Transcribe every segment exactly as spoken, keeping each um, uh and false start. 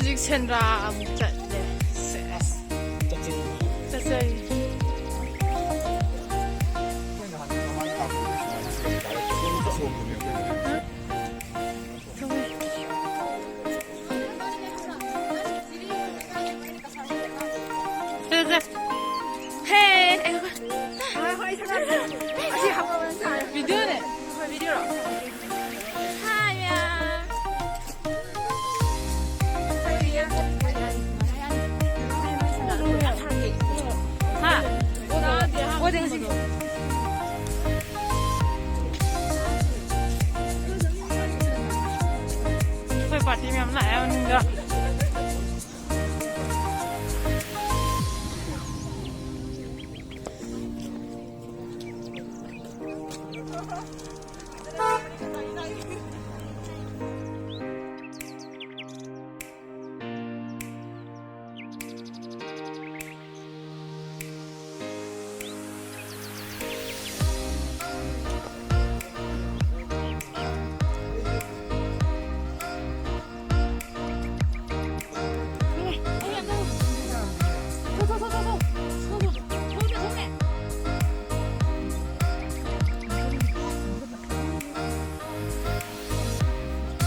ꯍꯧꯖꯤꯛ ꯁꯦꯟꯗ꯭ꯔꯥ ꯑꯃꯨꯛ ꯆꯠꯂꯦ꯫ ꯁꯦꯁ꯫ ꯆꯠꯆꯩ꯫ ꯆꯠꯂꯁꯦ꯫ ꯍꯦ! ꯚꯤꯗꯤꯑꯣꯅꯦ꯫ ꯍꯥꯏ ꯃꯌꯥꯝ꯫ ꯍꯥ? ꯑꯣꯗꯦ ꯉꯁꯤ꯫ ꯑꯩꯈꯣꯏ ꯄꯥꯔꯇꯤ ꯃꯌꯥꯝ ꯂꯥꯛꯑꯦ ꯃꯅꯨꯡꯗ꯫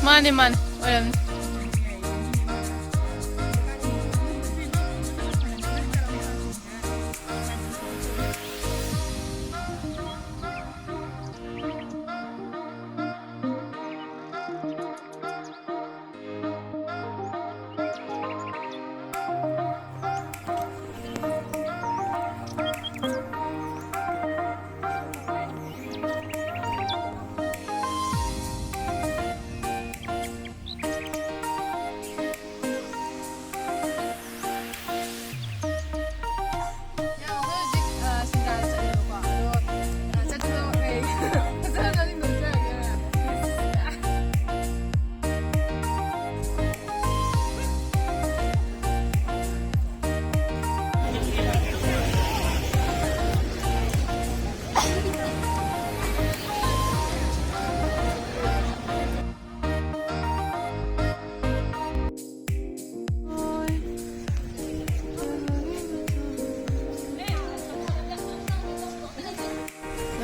ꯃꯥꯅꯦ, ꯃꯥꯅꯦ, ꯑꯣꯏꯔꯝꯅꯤ꯫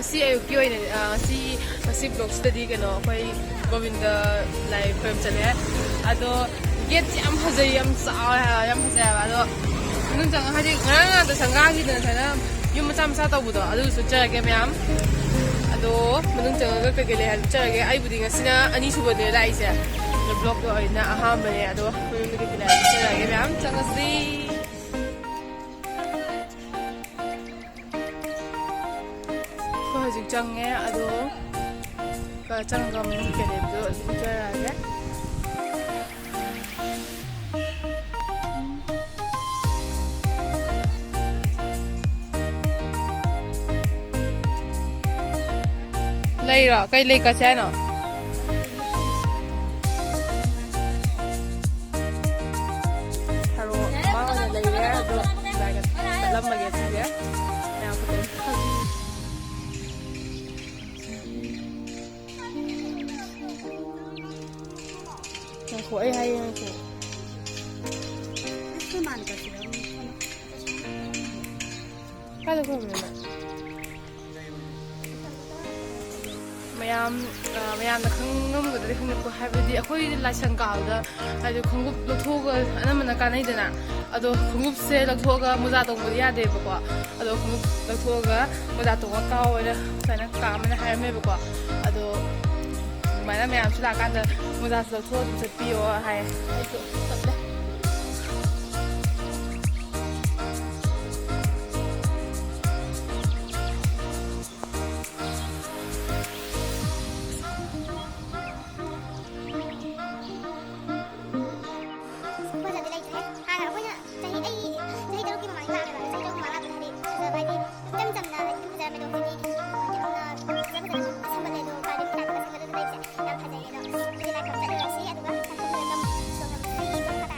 ꯁꯤ ꯑꯌꯨꯛꯀꯤ ꯑꯣꯏꯅ, ꯑ, ꯁꯤ, ꯉꯁꯤ vlogꯁꯤꯗꯗꯤ ꯀꯩꯅꯣ, ꯑꯩꯈꯣꯏ ꯒꯣꯕꯤꯟꯗ ꯂꯥꯏ ꯈꯣꯏꯔꯝ ꯆꯠꯂꯦ꯫ ꯑꯗꯣ gateꯁꯤ ꯌꯥꯝ ꯐꯖꯩ, ꯌꯥꯝ ꯆꯥꯎꯋꯦ ꯍꯥꯏꯕ, ꯌꯥꯝ ꯐꯖꯩ ꯍꯥꯏꯕ꯫ ꯑꯗꯣ ꯃꯅꯨꯡ ꯆꯪꯉ-, ꯍꯥꯏꯗꯤ ꯉꯔꯥꯡ ꯉꯥꯛꯇ ꯁꯪꯒꯥꯈꯤꯗꯅ ꯁꯨꯃꯥꯏꯅ ꯌꯨꯝ ꯃꯆꯥ ꯃꯆꯥ ꯇꯧꯕꯗꯣ, ꯑꯗꯨꯁꯨ ꯆꯠꯆꯔꯒꯦ ꯃꯌꯥꯝ꯫ ꯑꯗꯣ ꯃꯅꯨꯡ ꯆꯪꯉꯒ ꯀꯩꯀꯩ ꯂꯩ ꯍꯥꯏꯕꯗꯨ ꯆꯠꯆꯔꯒꯦ꯫ ꯑꯩꯕꯨꯗꯤ ꯉꯁꯤꯅ ꯑꯅꯤꯁꯨꯕꯅꯦ ꯂꯥꯛꯏꯁꯦ꯫ ꯑꯗꯣ vlogꯀꯤ ꯑꯣꯏꯅ ꯑꯍꯥꯟꯕꯅꯦ꯫ ꯑꯗꯣ ꯃꯅꯨꯡꯗ ꯀꯩꯀꯩ ꯂꯩ ꯍꯥꯏꯕꯗꯨ ꯆꯠꯆꯔꯒꯦ ꯃꯌꯥꯝ꯫ ꯆꯪꯉꯁꯤ꯫ ꯑꯩꯈꯣꯏ ꯍꯧꯖꯤꯛ ꯆꯪꯉꯦ, ꯑꯗꯣ ꯆꯪꯉꯒ ꯃꯅꯨꯡ ꯀꯩ ꯂꯩꯕꯗꯣ ꯑꯗꯨꯝ ꯎꯠꯆꯔꯛꯑꯒꯦ꯫ ꯂꯩꯔꯣ? ꯀꯩ ꯂꯩ ꯀꯠꯁꯦ ꯍꯥꯏꯅꯣ? ꯊꯔꯣ ꯑꯃ ꯑꯣꯏꯅ ꯂꯩꯔꯦ, ꯑꯗꯣ ꯆꯠꯂꯝꯃꯒꯦ ꯁꯤꯁꯦ꯫ ꯃꯌꯥꯝ ꯐꯣꯇꯣ꯫ ꯉꯥꯏꯈꯣ, ꯑꯩ ꯍꯥꯏꯒꯦ, ꯉꯥꯏꯈꯣ꯫ ꯀꯥꯏꯗ ꯈꯨꯔꯨꯝꯃꯤꯅꯣ? ꯃꯌꯥꯝ, ꯑ, ꯃꯌꯥꯝꯅ ꯈꯪꯉꯝꯒꯗ꯭ꯔꯗꯤ ꯈꯪꯗꯦꯀꯣ, ꯍꯥꯏꯕꯗꯤ ꯑꯩꯈꯣꯏ ꯂꯥꯏꯁꯪ ꯀꯥꯕꯗ ꯍꯥꯏꯗꯤ ꯈꯣꯡꯎꯞ ꯂꯧꯊꯣꯛꯑꯒ ꯑꯅꯝꯕꯅ ꯀꯥꯟꯅꯩꯗꯅ, ꯑꯗꯣ ꯈꯣꯡꯎꯞꯁꯦ ꯂꯧꯊꯣꯛꯑꯒ ꯃꯣꯖꯥ ꯇꯣꯡꯕꯗꯤ ꯌꯥꯗꯦꯕꯀꯣ꯫ ꯑꯗꯣ ꯈꯣꯡꯎꯞ ꯂꯧꯊꯣꯛꯑꯒ ꯃꯣꯖꯥ ꯇꯣꯡꯉꯒ ꯀꯥꯎ ꯑꯣꯏꯅ ꯁꯨꯃꯥꯏꯅ ꯀꯥ ꯑꯃꯅ ꯍꯥꯏꯔꯝꯃꯦꯕꯀꯣ꯫ ꯑꯗꯣ ꯑꯗꯨꯃꯥꯏꯅ ꯃꯌꯥꯝꯁꯨ ꯂꯥꯛꯀꯥꯟꯗ ꯃꯣꯖꯥꯁꯨ ꯂꯧꯊꯣꯛꯑ ꯑꯗꯨꯝ ꯆꯠꯄꯤꯌꯣ ꯍꯥꯏ꯫ ꯑꯩꯁꯨ ꯆꯠꯂꯦ꯫ ꯐꯖꯕꯗꯤ ꯂꯩꯇ꯭ꯔꯦ꯫ ꯍꯥꯟꯅ ꯑꯩꯈꯣꯏꯅ ꯆꯍꯤ, ꯑꯩ ꯆꯍꯤ ꯇꯔꯨꯛꯀꯤ ꯃꯃꯥꯡꯗ ꯂꯥꯛꯑꯦꯕ꯫ ꯆꯍꯤ ꯇꯔꯨꯛꯀꯤ ꯃꯃꯥꯡꯗ ꯂꯥꯛꯄꯗꯗꯤ ꯐꯖꯕ ꯍꯥꯏꯗꯤ ꯏꯆꯝ ꯆꯝꯅ ꯏꯐ ꯐꯖꯔꯝꯃꯦ꯫ ꯑꯗꯣ ꯍꯧꯖꯤꯛꯇꯤ ꯌꯥꯝꯅ ꯐꯖ ꯐꯖꯕ ꯁꯦꯝꯒꯠꯂꯦ꯫ ꯑꯗꯣ ꯒꯥꯔꯗꯦꯟꯒꯤ ꯇꯥꯏꯞꯇ ꯁꯦꯝꯒꯠꯂꯒ ꯂꯩꯕꯁꯦ ꯌꯥꯝ ꯐꯖꯩꯌꯦ꯫ ꯑꯗꯣ ꯑꯗꯨꯗꯤ ꯂꯥꯏ ꯈꯨꯔꯨꯝ ꯆꯠꯂꯨꯔꯁꯤ꯫ ꯑꯗꯨꯒ ꯂꯥꯏ ꯈꯨꯔꯨꯝꯕ ꯂꯣꯏꯔꯒ ꯑꯃꯨꯛ ꯁꯣꯝꯗ ꯑꯃꯨꯛ ꯍꯩ ꯃꯈꯥ ꯇꯥꯅ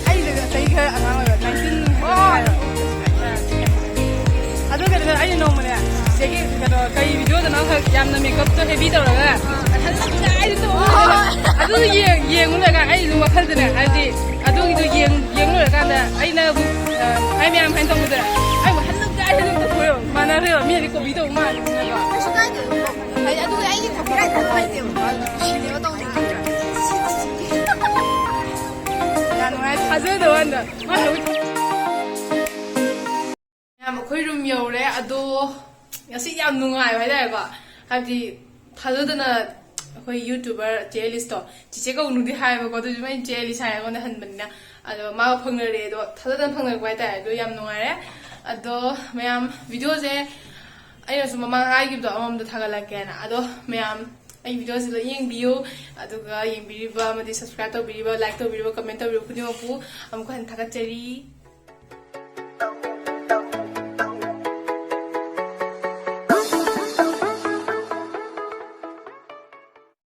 ꯑꯩꯅ ꯆꯍꯤ ꯈꯔ ꯑꯉꯥꯡ ꯑꯣꯏꯕ, ꯅꯥꯏꯟꯇꯤꯟ ꯍꯥꯏꯕ꯫ ꯑꯗꯨ ꯀꯩꯅꯣ, ꯑꯩꯅ ꯅꯣꯡꯃꯅꯦ ꯆꯤꯆꯦꯒꯤ ꯀꯩꯅꯣ ꯀꯩ ꯚꯤꯗꯤꯑꯣꯗꯅꯣ ꯈꯛ ꯌꯥꯝꯅ ꯃꯦꯀꯞꯇꯣ ꯍꯦꯚꯤ ꯇꯧꯔꯒ ꯑꯗꯨ ꯌꯦꯡ- ꯌꯦꯡꯉꯨ ꯂꯩꯔꯒ ꯑꯩ ꯑꯗꯨꯝ ꯋꯥꯈꯜꯗꯅꯦ, ꯍꯥꯏꯗꯤ ꯑꯗꯨꯒꯤꯗꯣ ꯌꯦꯡ- ꯌꯦꯡ ꯂꯣꯏꯔꯀꯥꯟꯗ ꯑꯩꯅ ꯑ, ꯍꯥꯏ ꯃꯌꯥꯝ ꯍꯥꯏꯅ ꯇꯧꯕꯗ ꯑꯩ ꯋꯥꯈꯜꯗ ꯀꯥꯏ ꯍꯦꯟꯅ ꯇꯧꯊꯣꯛꯑꯦꯕ, ꯃꯥꯟꯅꯔꯦꯕ, ꯃꯤꯗꯤ ꯀꯣꯄꯤ ꯇꯧꯕ ꯃꯥꯜꯂꯦ꯫ ꯀꯩꯁꯨ ꯀꯥꯏꯗꯦ꯫ ꯍꯥꯏꯗꯤ ꯑꯗꯨꯒꯤ ꯑꯩꯒꯤ ꯀꯣꯄꯤ ꯔꯥꯏꯠ ꯊꯥꯕ ꯂꯩꯇꯦꯕ꯫ ꯁꯤꯅꯦꯕ ꯇꯧꯅꯤꯡꯉꯤꯁꯦ꯫ ꯌꯥꯝ ꯅꯨꯡꯉꯥꯏ, ꯊꯥꯖꯗꯕ ꯀꯥꯟꯗ꯫ ꯃꯥꯅ ꯃꯌꯥꯝ, ꯑꯩꯈꯣꯏ ꯔꯨꯝ ꯌꯧꯔꯦ꯫ ꯑꯗꯣ ꯉꯁꯤ ꯌꯥꯝ ꯅꯨꯡꯉꯥꯏꯕ ꯍꯥꯏꯇꯥꯔꯦꯀꯣ, ꯍꯥꯏꯕꯗꯤ ꯊꯥꯖꯗꯅ ꯑꯩꯈꯣꯏ ꯌꯨꯇ꯭ꯌꯨꯕꯔ ꯆꯦ ꯑꯦꯂꯤꯁꯇꯣ, ꯆꯤꯆꯦ ꯀꯧꯅꯨꯗꯤ ꯍꯥꯏꯌꯦꯕꯀꯣ, ꯑꯗꯨꯁꯨ ꯑꯩꯅ ꯆꯦ ꯑꯦꯂꯤꯁ ꯍꯥꯏꯔꯒ ꯑꯩꯉꯣꯟꯗ ꯍꯟꯕꯅꯤꯅ, ꯑꯗꯣ ꯃꯥꯒ ꯐꯪꯅꯔꯦ꯫ ꯑꯗꯣ ꯊꯥꯖꯗꯅ ꯐꯪꯅꯔꯛꯄ ꯍꯥꯏꯇꯥꯔꯦ, ꯑꯗꯣ ꯌꯥꯝ ꯅꯨꯡꯉꯥꯏꯔꯦ꯫ ꯑꯗꯣ ꯃꯌꯥꯝ, ꯚꯤꯗꯤꯑꯣꯁꯦ ꯑꯩꯅꯁꯨ ꯃꯃꯥꯡ ꯍꯥꯏꯈꯤꯕꯗꯣ ꯑꯃꯃꯝꯗ ꯊꯥꯒꯠꯂꯛꯀꯦꯅ, ꯑꯗꯣ ꯃꯌꯥꯝ ꯑꯩ ꯚꯤꯗꯤꯑꯣꯁꯤ ꯂꯣꯏ ꯌꯦꯡꯕꯤꯌꯨ, ꯑꯗꯨꯒ ꯌꯦꯡꯕꯤꯔꯤꯕ ꯑꯃꯗꯤ ꯁꯕꯁꯀ꯭ꯔꯥꯏꯕ ꯇꯧꯕꯤꯔꯤꯕ, ꯂꯥꯏꯛ ꯇꯧꯕꯤꯔꯤꯕ, ꯀꯃꯦꯟ ꯇꯧꯕꯤꯔꯤꯕ ꯈꯨꯗꯤꯡꯃꯛꯄꯨ ꯑꯃꯨꯛ ꯍꯟꯅ ꯊꯥꯒꯠꯆꯔꯤ꯫